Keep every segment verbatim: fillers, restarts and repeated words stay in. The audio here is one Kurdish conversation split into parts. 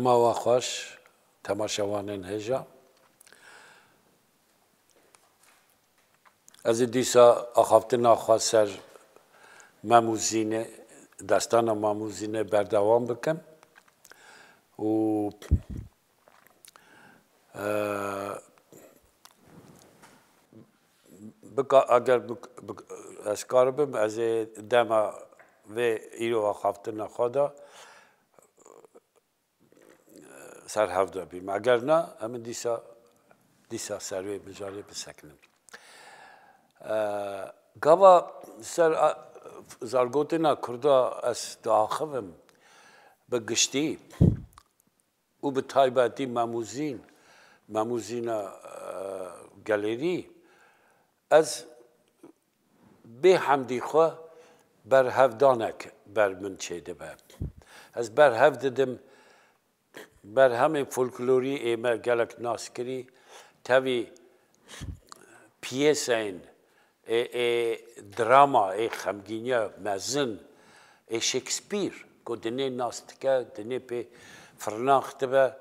Mawa xweş, temaşevanên hêja. Ez ê dîsa axaftina xwe ser Mem û Zînê, destana Mem û Zînê berdewam bikim. Û, e, bika-, eger bik-, bik-, ez karibim, ez ê dema vê îro axaftina xwe de ser hev de bîm. Eger na, em ê dîsa, dîsa ser wê mijarê bisekinin. E, gava ser a, zargotina Kurda ez diaxivim bi giştî û bi taybetî Mem û Zîn, Mem û Zîna, e, gelêrî, ez bê hemdî xwe berhevdanek ber min çêdibe. Ez berhev didim berhemên folklorî ê me gelek nas kirî, tevî piyeseyên ê, ê drama, ê xemgîniya mezin, ê Shakespeare, ku dinê nas dike, dinê pê firnax dibe,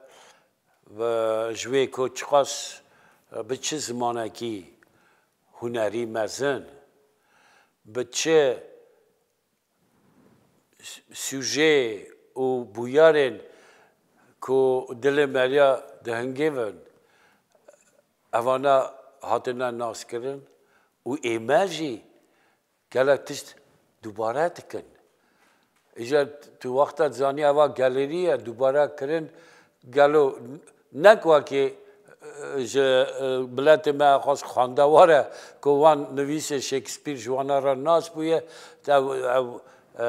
ve ji wê ku çiqas, e, bi çi zimanekî hunerî mezin, bi çi s-, sujê û bûyerên ku dilê meriya dihingivin, evana hatine naskirin û ê me jî gelek tişt dubare dikin. Îcar tu wexta zanî eva gelêrî ye, dubare kirin, gelo nek wekî, e, ji, e, miletê me xwest xwendewar e, ku wan nivîsê Shakespeare ji wana re nas bûye, ew, ew, e,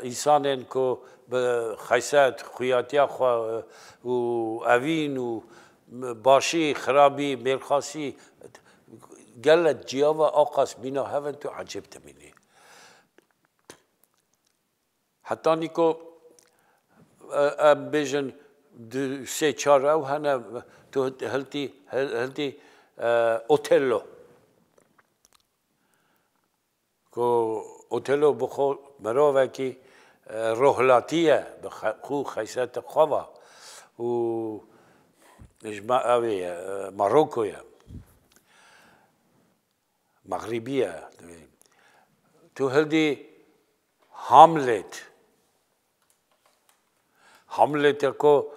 însanên ku bi xeset, xuyatiya xwe, e, û evîn û başî, xirabî, mêrxasî, gelek ciyava aqas mîna hev in, tu ecêb dimînî. Hetanî ku, e, em bêjin du, sê, çar ew hene, tu hiltî, hil-, hiltî, e, Otello. Ku Otello bi xwe mirovekî, e, rohlatî ye, bi xe-, xwe xeysete xwe ve û ji me ew ê ye, e, Maroko ye. Mexrîbî ye. Tu hildî Hamlet. Hamletê ku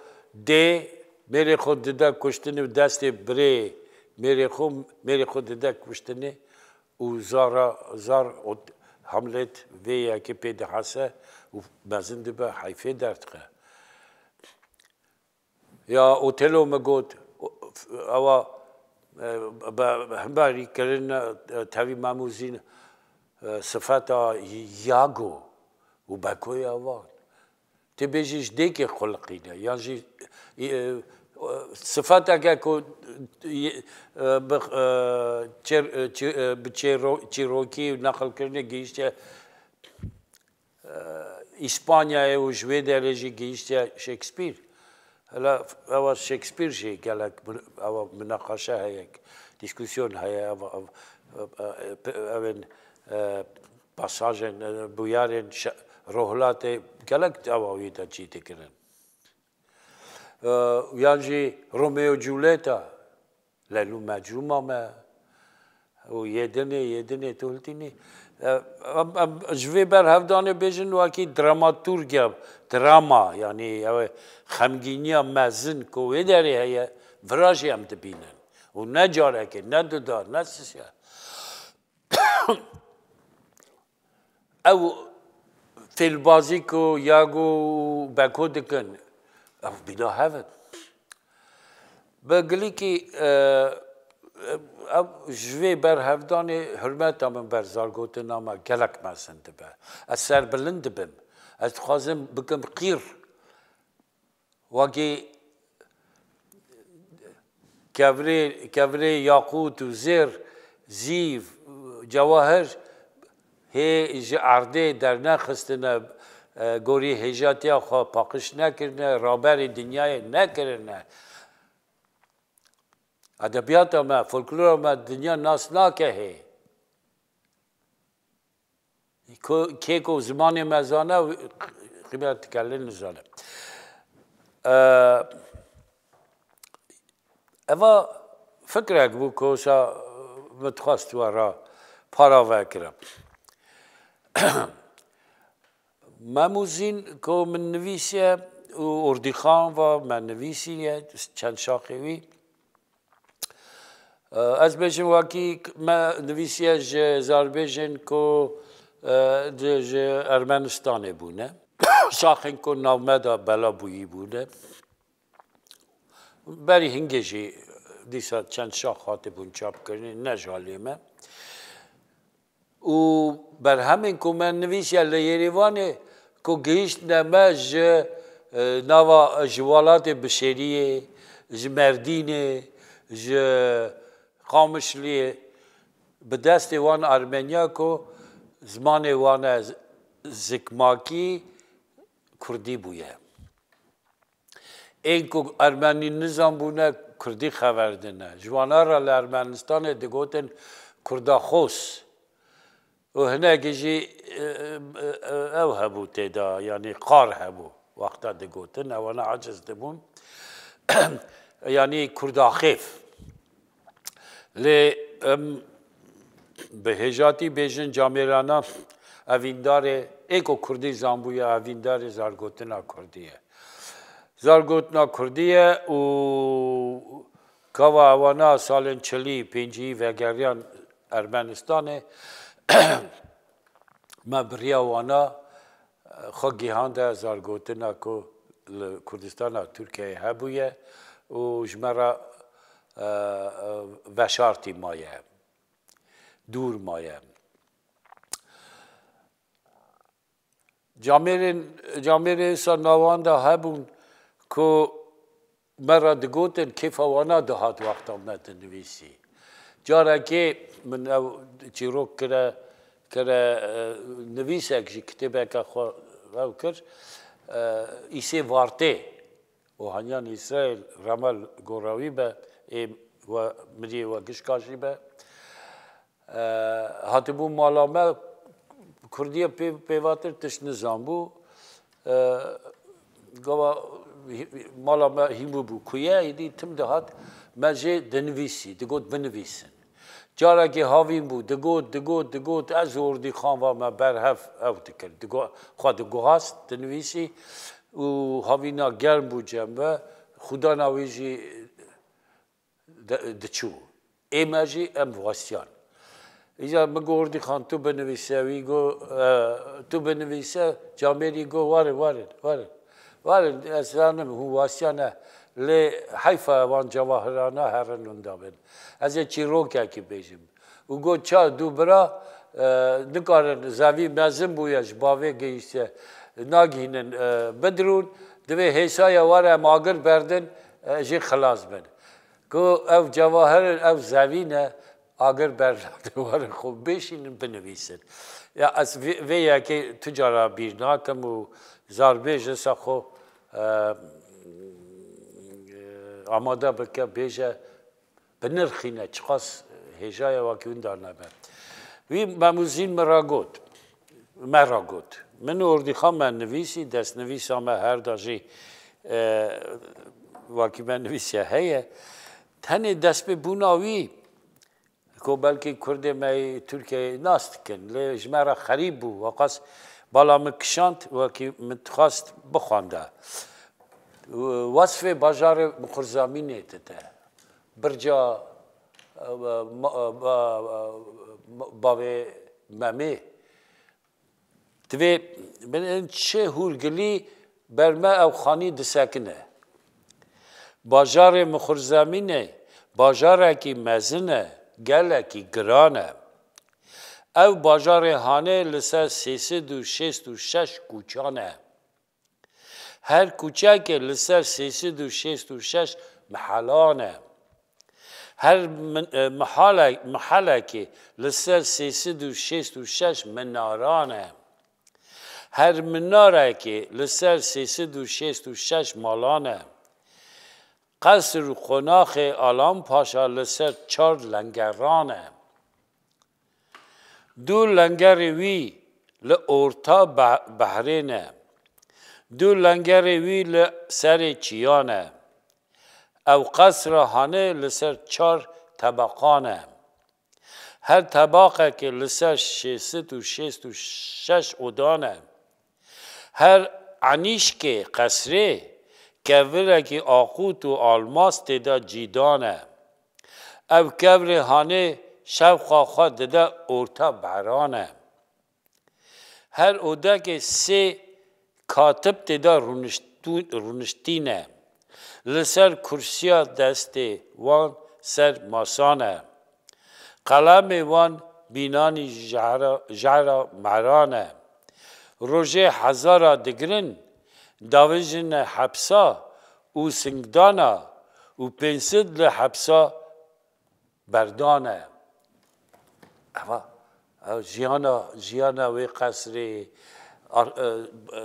dê mêrê xwe dide kuştinê û destê birê mêrê xwe, mêrê xwe dide kuştinê û zara, zar ot-, Hamlet vê yekê pê dihese û mezin dibe, heyfê derdixe. Ya Otello min got, ewa, e, be, hemberî kirin, e, tevî Mem û Zîn, e, sifeta Yago û Bekoya wan. Tê bêjî ji dêkê xuliqîne, yan jî, e, e, sifeteke ku, e, bi, e, çêr-, e, çê-, e, bi çêro-, çîrokî û neqilkirinê gihîştiye, e, Îspanyayê û ji wê derê jî gihîştiye Shakespeare. Hela ewa Shakespeare jî gelek min-, ewa minaqaşe heye, dîskûsyon heye, ewa, ew, ew, ew ên, e, pasajên, e, bûyerên şe-, rohlatê gelek ewa wî de çî dikirin. E, yan jî Romeo Julieta, Leyl û Mecnûna me û yê dinê, yê dinê tu hiltînî. E, em, em ji vê berhevdanê bêjin wekî dramaturgiya, drama, yanî ew ê xemgîniya mezin ku wê derê heye, vira jî em dibînin. Û ne carekê, ne duda, ne sisya. Ew fêlbazî ku Yago û Beko dikin, ew bîna hev in. Bi gilîkî, e, ew ji vê berhevdanê hurmeta min ber zargotina me gelek mezin dibe. Ez serbilind dibim. Ez dixwazim bikim qîr. Wekî kevirê, kevirê yaqût û zêr, zîv, cewahir hê ji erdê dernexistine, e, gorî hêjatiya xwe paqij nekirine, raberî dinyayê nekirine. Edebiyata me, folklora me dinya nas nake hê. Ku, kê ku zimanê me zane, qîmet dike lê nizane. E, eva fikrek bû ku sa min dixwest we re parave kirim. Mem û Zîn ku min nivîsiye û Ordîxan va me nivîsiye çend şaxê wî. Ez bêjim wekî me nivîsiye ji zarbêjên ku, e, di, ji Ermenistanê bûne. Şaxên ku nav me de bela bûyî bûne. Berî hingê jî dîsa çend şax hatibûn çapkirinê, ne ji aliyê me. Û berhemên ku me nivîsiye li Yerêvanê ku gihîştine me ji, e, nava, ji welatê Bişêriyê, ji Merdînê, ji Qamişliyê, bi destê wan Armenya ku zimanê wan e z-, zikmakî, kurdî bûye. Ên ku ermenî nizanbûne, kurdî xeverdine. Ji wana re li Ermenistanê digotin kurdaxoz. Û hinekî jî, e, e, e, ew hebû tê de, yanî qar hebû. Wexta digotin, ewana aciz dibûn. Yanî kurdaxêf. Lê em bi hêjatî bêjin camêrana evîndarê, ê ku kurdî zanbûye, evîndarê zargotina kurdî ye. Zargotina kurdî ye û gava ewana salên çilî, pêncî vegeriyan Ermenistanê, me bi riya wana xwe gihande zargotina ku li Kurdistana Tirkiyeyê hebûye û ji me re, e, e, veşartî maye, dûr maye. Camêrên, camêrê wisa nawan de hebûn ku me re digotin, kêfa wana dihat wexta me dinivîsî. Carekê min ew çîrok kire, kire, e, nivîsek jî kitêbeke xwe ew kir, e, Îsê Vartê û haniyan Îsraîl Ramel gora wî be, ê we miriyê we gişka jî be. E, hatibû mala me, Kurdiye pê, pêvatir tişt nizanbû. E, gava hî-, mala me hîn bûbû kuye, êdî tim dihat, me jê dinivîsî, digot binivîsin. Carekê havîn bû, digot, digot, digot, ez û Ordîxan va me berhev ew dikir. Digo-, xwe diguhast, dinivîsî û havîna germ bû cem ve, xwedana wî jî de-, diçû. Ê me jî em westiyan. Îcar min got, Ordîxan, tu binivîse, wî got, e, tu binivîse, camêrî got, werin, werin, werin. Werin, ez zanim, hûn westiyane. Lê heyfa wan cewahirana herin winda bin. Ez ê çîrokekî bêjim. Û got, ça du bira, e, nikarin, zevî mezin bûye, ji bavê gihîştiye. Nagihînin, e, bidirûn, divê hêsaya were em agir berdin, e, jê xilas bin. Ku ev cewahir in, ev zevî ne, agir bernadin, werin xwe bêşînin, binivîsin. Ya ez vê, vê yekê tu cara bîr nakim û zarbêj wisa xwe, e, amade bike, bêje, binirxîne, çiqas hêja ye wekî winda nebe. Wî Mem û Zîn min re got, me re got. Min û Ordîxan me nivîsî, destnivîsa me her da jî, e, wekî me nivîsiye heye. Tenê destpêbûna wî, ku belkî Kurdê me yê Tirkiyeyê nas dikin, lê ji me re xerîb bû, weqas bala min kişand, wekî min dixwast bixwende. Wesfê bajarê Mixurzamînê dide. Birca, e, ma-, e, ba-, e, bavê Memê. Divê binin çi hûrgilî ber me ew xanî disekine. Bajarê Mixurzemînê bajarekî mezin e, gelekî giran e. Ew bajarê hanê li ser sê sed û şêst û şeş kûçan e. Her kûçekê li ser sê sed û şêst û şeş mihelan e. Her min-, e, mihale-, mihelekê li ser sê sed û şêst û şeş minaran e. Her minarekê li ser sê sed û şêst û şeş malan e. Qesr û qonaxê Alan Paşa li ser çar lengeran e. Du lengerê wî li orta be-, behrê ne. Du lengerê wî li serê çiyan e. Ew qesra hanê li ser çar tebeqan e. Her tebeqekê li ser şêst û şêst û şeş odan e. Her enîşkê qesrê kevirekî aqût û almas tê de cîdan e. Ev kevrê hanê şewqa xwe dide orta beran e. Her odekê sê katib tê de rûniştû-, rûniştîne. Li ser kursiya destê wan ser masan e. Qelemê wan bînanî jehra, jehra meran e. Rojê hezara digirin, davêjine hepsa û singdana û pênc sed li hepsa berdan e. Eva, ev jiyana, jiyana wê qesrê, ar-, e, e,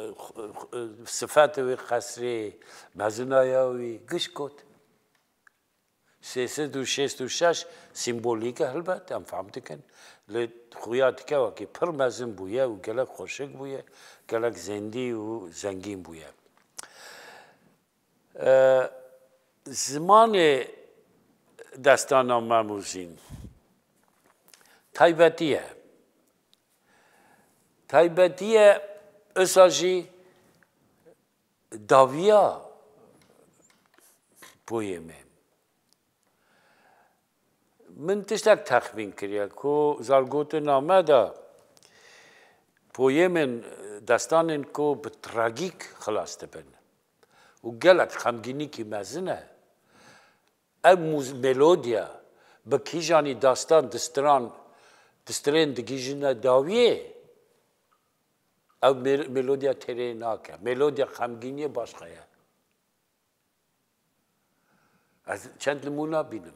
e, sifetê wê qesrê, mezinaya wî, giş got. Sê sed û şêst û şeş sîmbolîk e, helbet, em fehm dikin. Lê xuya dike wekî pir mezin bûye û gelek xweşik bûye, gelek zêndî û zengîn bûye. E, zimanê destana Mem û Zîn taybetî ye. Taybetî ye, usa jî dawiya poyemê. Min tiştek texmîn kiriye ku zargotina me de poyemên, destanên ku bi tragîk xilas dibin û gelek xemgînîkî mezin e. Ev muz-, melodiya bi kîjanî dastan distiran, distirên digihîjine dawiyê, ew mel-, melodiya têrê nake. Melodiya xemgîniyê başqa ye. Ez çend nimûna bînim.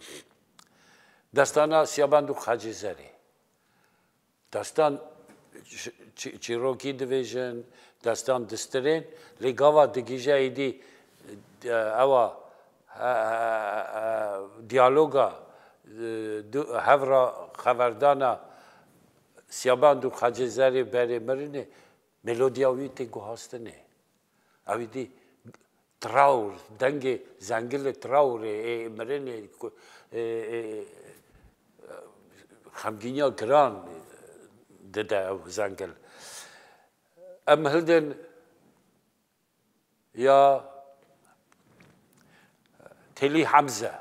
Destana Siyabend û Xecê Zerê. Destan çi-, çi-, çîrokî divêjin, destan distirên, lê gava digihîje êdî, e, ewa, e, e, e, diyaloga, e, du, hevra xeverdana Siyabend û Xecê Zerê berê mirinê, melodiya wî tê guhastinê. Ew êdî trawr, dengê zengilê trawrê, ê mirinê, ku, ê, ê, xemgîniya giran dide ew zengil. Em hildin ya Têlî Hemze.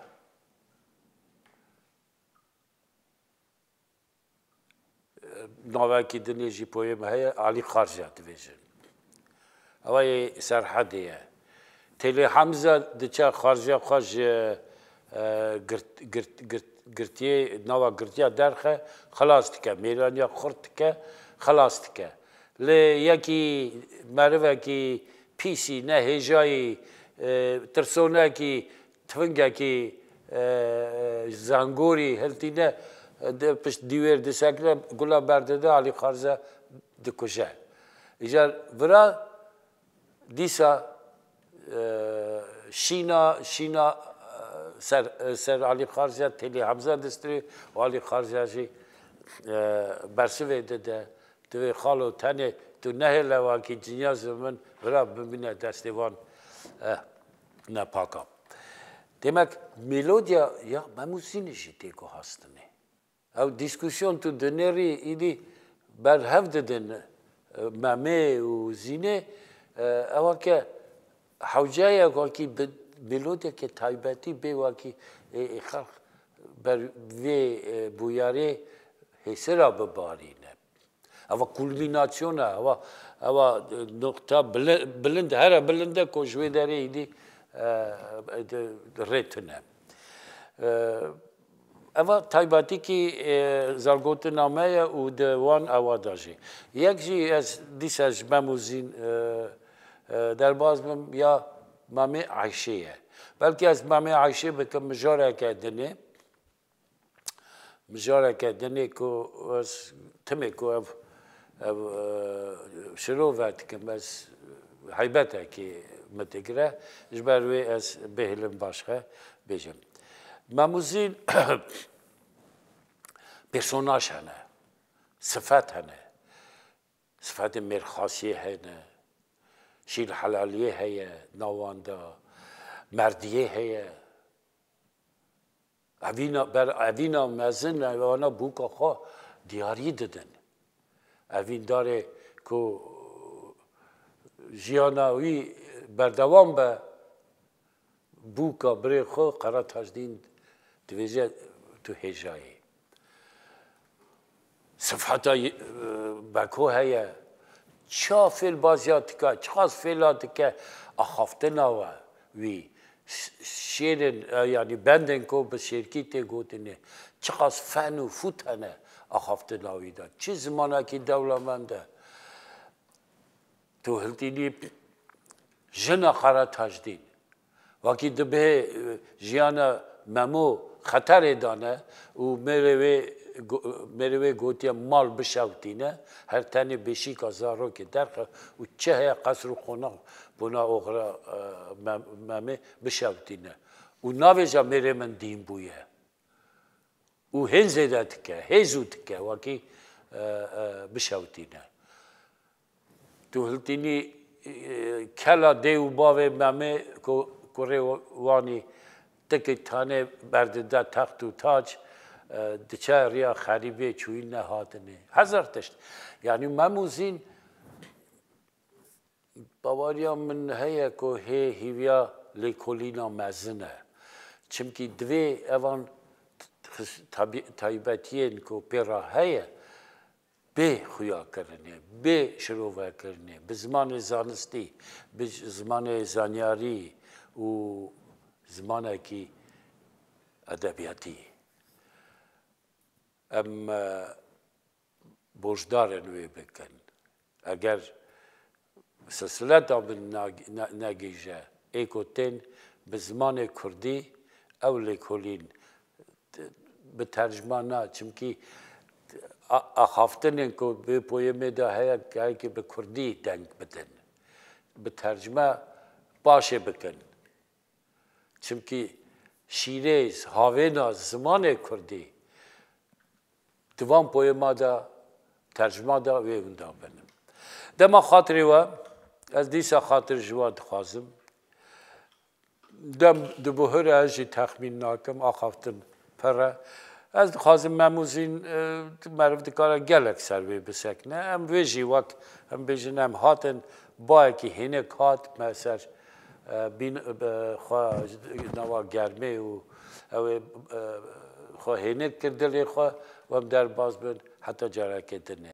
Navekî dinê jî poyê me heye, Alî Xarja dibêjin. Ewa yê Serhedê ye. Têlê Hemze diçe xarjiya xwe ji, e, girt-, girt-, girt-, girtiyê, nava girtiya derxe, xilas dike. Mêraniya xurt dike, xilas dike. Lê yekî merivekî pîsî, nehêjayî, e, tirsonekî, tifingekî, e, zangorî hiltîne, di pişt dîwêr disekine, gula berdide, Alî Xarze dikuje. Îcar vira dîsa, e, şîna, şîna, e, ser, e, ser Alî Xarze, Têlî Hemze distirê û Alî Xarze jî, e, bersivê dide. Divê xalo tenê tu nehêle wakî cinya ji min vira bimîne destê wan, eh, nepaka. Demek melodiya ya Mem û Zînê jî tê guhastinê. Ew dîskûsyon tu dinêrî îdî berhev didin, eh, Memê û Zînê, eh, ewa ke hewceyek wakî bi melodiyeke taybetî bê wakî, eh, eh, xelq ber vê, eh, bûyerê hêsira bibarîne. Eva kulmînasyona, eva, eva, e, noqta bili-, bilind, here bilind e ku ji wê derê îdî, e, e, de, rê tune. E, eva taybetîkî, e, zargotina me ye û di wan ewa de jî. Yek jî ez dîsa ji Mem û Zîn, e, e, derbaz bim ya Mamê Ayşê ye. Belkî ez Mamê Ayşê bikim mijareke dinê. Mijareke dinê ku ez, timê ku ev, ev, e, şirove dikim, ez heybetekî min digire, ji ber wê ez bihêlim başxe bêjim. Mem û Zîn personaj hene, sifet hene. Sifetê mêrxasiyê hene. Şîr helaliyê heye, navanda merdiyê heye. Evîna, ber, evîna mezin, evana bûka xwe diyarî didin. Evîndarê ku jiyana wî berdewam be, bûka birê xwe Qere Tajdîn divêje tu hêjayî. Sifheta y-, Beko heye. Ça fêl baziya dike, çiqas fêla dike, axaftina we wî. Ş-, şêrên, e, yanî bendên ku bi şêrkî tê gotinê, çiqas fen û fût hene axaftina wî de. Çi zimanekî dewlemend e. Tu hiltînî jina Qere Tajdîn. Wekî dibê, e, jiyana Memo xeterê de ne û mêrê wê go-, mêrê wê gotiye mal bişewtîne, her tenê beşîka zarokê derxe û çi heye qesr û qonax bona oxira, e, Mem-, Memê bişewtîne. Û navêja mêrê min dîn bûye. Û hên zêde dike, hê zû dike, wekî, e, e, bişewtîne. Tu hiltînî, e, kela dê û bavê Memê ku kurê wanî tikê tanê berdide text û tac, e, diçe riya xerîbê çûyî nehatinê. Hezar tişt. Yanî Mem û Zîn, bawariya min heye ku hê hîviya lêkolîna mezin e. Çimkî divê evan t-, t-, tabi-, taybetiyên ku pê re heye, bê xuyakirinê, bê şirovekirinê, bi zimanê zanistî, bi zimanê zanyarî û zimanekî edebiyatî. Em, e, borcdar in wê bikin. Eger silsileta min nag-, ne-, negihîje, ê ku tên bi zimanê kurdî, ew lêkolîn bi tercuma na, çimkî a-, axaftinên ku bi poyemê de heye, gerek bi kurdî deng bidin. Bi tercuma paşê bikin. Çimkî şîrêz, havêna zimanê kurdî di van poyema de, tercuma de wê winda bin. Dema xatirê we, ez dîsa xatir ji we dixwazim. Dem dibuhire, ez jî texmîn nakim, axaftin pir e. Ez dixwazim Mem û Zîn, e, meriv dikare gelek ser wê bisekine. Em vê jî wek, em bêjin, em hatin, bayekî hênik hat me ser, e, bîn, e, xwe nava germê û ew ê, e, xwe hênik kir dilê xwe, û em derbas bin heta carekê dinê.